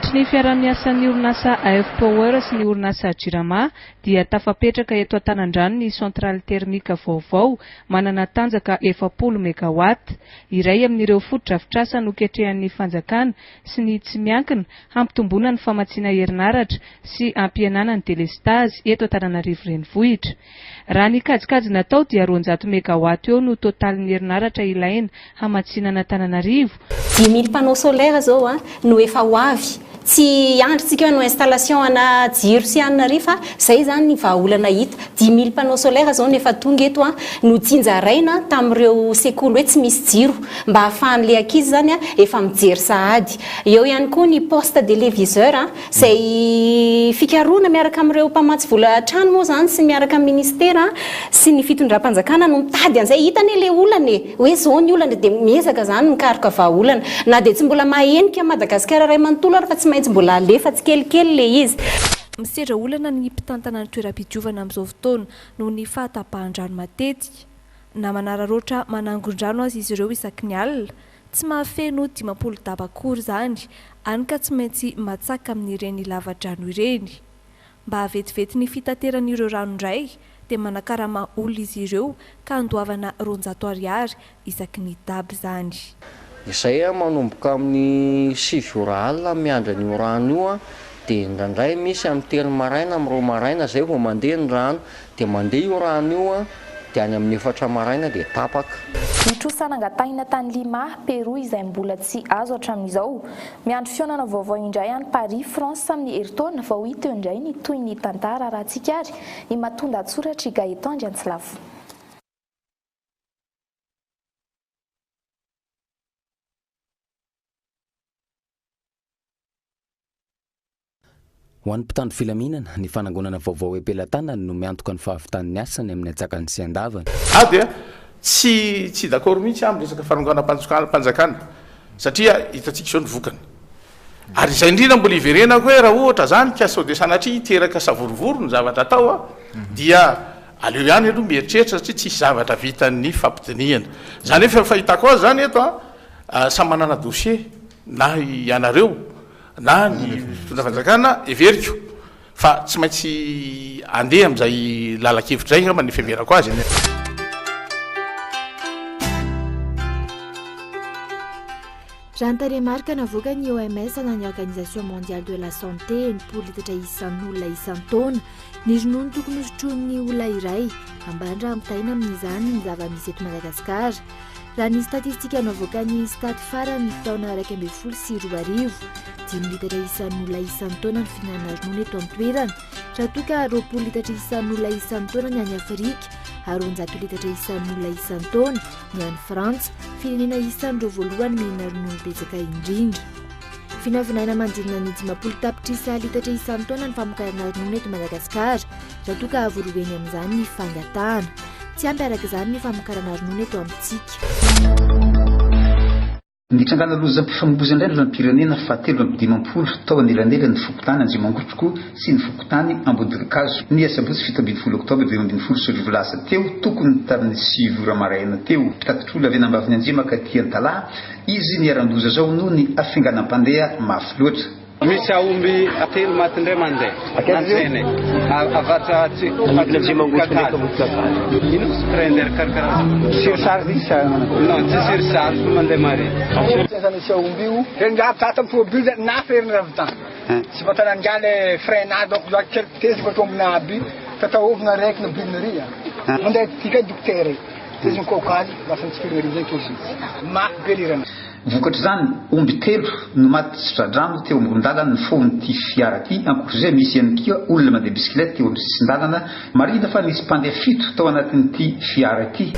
Vokatry ny fiaraha-miasan'ny orinasa AF Power sy ny orinasa Jirama dia tafapetraka eto Antanandrano ny centrale thermique vaovao manana tanjaka 40 megawatt. Iray amin'ireo fotodrafitrasa noketrehan'ny fanjakana sy ny tsy miankina hampitomboana ny famatsiana herinaratra sy hampihenana ny delestazy eto Antananarivo Renivohitra. Raha ny kajikajy natao dia 200 megawatt eo no totalin'ny herinaratra ilaina hamatsiana an'Antananarivo, 5000 panneaux solaires zao no efa ho avy. Tsy hiandry tsika hoe hanao installation ana jiro sy anona ary fa zay zany ny vahaolana hita. 5000 panneaux solaires zao no efa tonga eto notsinjaraina tamin'ireo sekoly hoe tsy misy jiro mba hahafahan'ilay ankizy zany efa mijery sahady. Eo ihany koa ny poste téléviseur Izay fikarohana miaraka amin'ireo mpamatsy vola hatrany moa izany sy miaraka amin'ny ministera sy ny fitondram-panjakana no mitady an'izay. Hita anie ilay olana e! Hoe izao ny olana dia miezaka izany mikaroka vahaolana. Na dia tsy mbola mahenika an'i Madagasikara iray manontolo ary fa tsy maintsy mbola alefa tsikelikely ilay izy. Misedra olana ny mpitantana ny toeram-pidiovana amin'izao fotoana noho ny fahatapahan-drano matetika. Na manararaotra manangon-drano aza izy ireo isaky ny alina Tsy mahafeno 50 daba akory izany, any ka tsy maintsy matsaka amin'ireny lava-drano ireny. Mba hahavetivety ny fitateran'ireo rano indray dia manakarama olona izy ireo ka andoavana 200 ariary isaky ny daba izany. Izay aho manomboka amin'ny sivy ora alina miandry an'io rano io an, dia indraindray misy amin'ny telo maraina, amin'ny roa maraina izay vao mandeha ny rano, dia mandeha io rano io an, dia any amin'ny efatra maraina dia tapaka. Ny trosa nangatahina tany Lima, Pérou izay mbola tsy azo hatramin'izao. Miandry fihaonana vaovao indray any Paris, France amin'ny herintaona vao hita eo indray ny tohin'ny tantara arahantsika ary ny matoan-dahatsoratr'i Gaëtan Andriantsilavo. Ho an'ny mpitandro filaminana, ny fanangonana vaovao eo am-pelatanany no miantoka ny fahavitan'ny asany amin'ny antsakany sy andavany. Aho dia tsy tsy d'accord mihitsy aho amin'ny resaka fanonganam-panjakana satria hitantsika izao ny vokany. Ary izay indrindra mbola hiverenako hoe raha ohatra izany ka sao dia sanatria hiteraka savorovoro ny zavatra atao an, dia aleo ihany aloha mieritreritra satria tsisy zavatra vitan'ny fampidinihana. Izany hoe fa fahitako azy izany eto an, samy manana dossier na ianareo na ny mpitondra fanjakana heveriko fa tsy maintsy andeha amin'izay lalan-kevitra izay angamba ny fiheverako azy. Raha ny tarehimarika navoakan'ny OMS na ny Organisation Mondiale de la Santé, 60 litatra isan'olona isan-taona ny ronono tokony hosotroin'ny olona iray. Ambany raha ampitahaina amin'izany ny zava-misy eto Madagasikara. Raha ny statistika navoakan'ny Stat farany ny taona 2011, dimy litatra isan'olona isan-taona ny fihinanana ronono eto an-toerana, raha toa ka 20 litatra isan'olona isan-taona ny any Afrika ary 200 litatra isan'olona isan-taona ny any Frantsa, firenena isan'ireo voalohany mihinana ronono betsaka indrindra. Vinavinaina manodidina ny 50 tapitrisa litatra isan-taona ny famokarana ronono eto Madagasikara, raha toa ka avo roa heny amin'izany ny fangatahana. Tsy ampy araka izany ny famokarana ronono eto amintsika. Nitrangana lozam-pifamoivoizana indray ny lalam-pirenena fahatelo 52 tao anelanelan'ny fokontany Anjimangotroko sy ny fokontany Ambodinkazo, ny asabotsy 17 oktobra 2015 lasa teo, tokony tamin'ny sivy ora maraina teo. Mpitatitr'olona avy any Ambavinanjia mankaty Antalaha izy niharan-doza izao noho ny hafainganam-pandeha mafy loatra. Misy aomby telo maty indray mandeha antsena avaratra Kakazo. Ino Sprinter karakaraha Surcharge izy sa Non, tsy surcharge fa mandeha mare. Zany misy aomby io. Rengahy tata tomobile na feriny ravitany. Tsy vatana le frein na donc la kely vitesse ko tombona aby. Tataovina raiky na bilina ry. Mandeha tika dokotera. Izy mikokaly lasa nitsifirina ry zay tozy. Mafy be rirana. Vokatr'izany, omby telo no maty tsy tra-drano teo amoron-dalana ny fahon'ity fiara ity. Ankoatra izay, misy ihany koa olona mandeha bisikileta teo amin'ny sisin-dalana. Marihina fa nisy mpandeha fito tao anatin'ity fiara ity.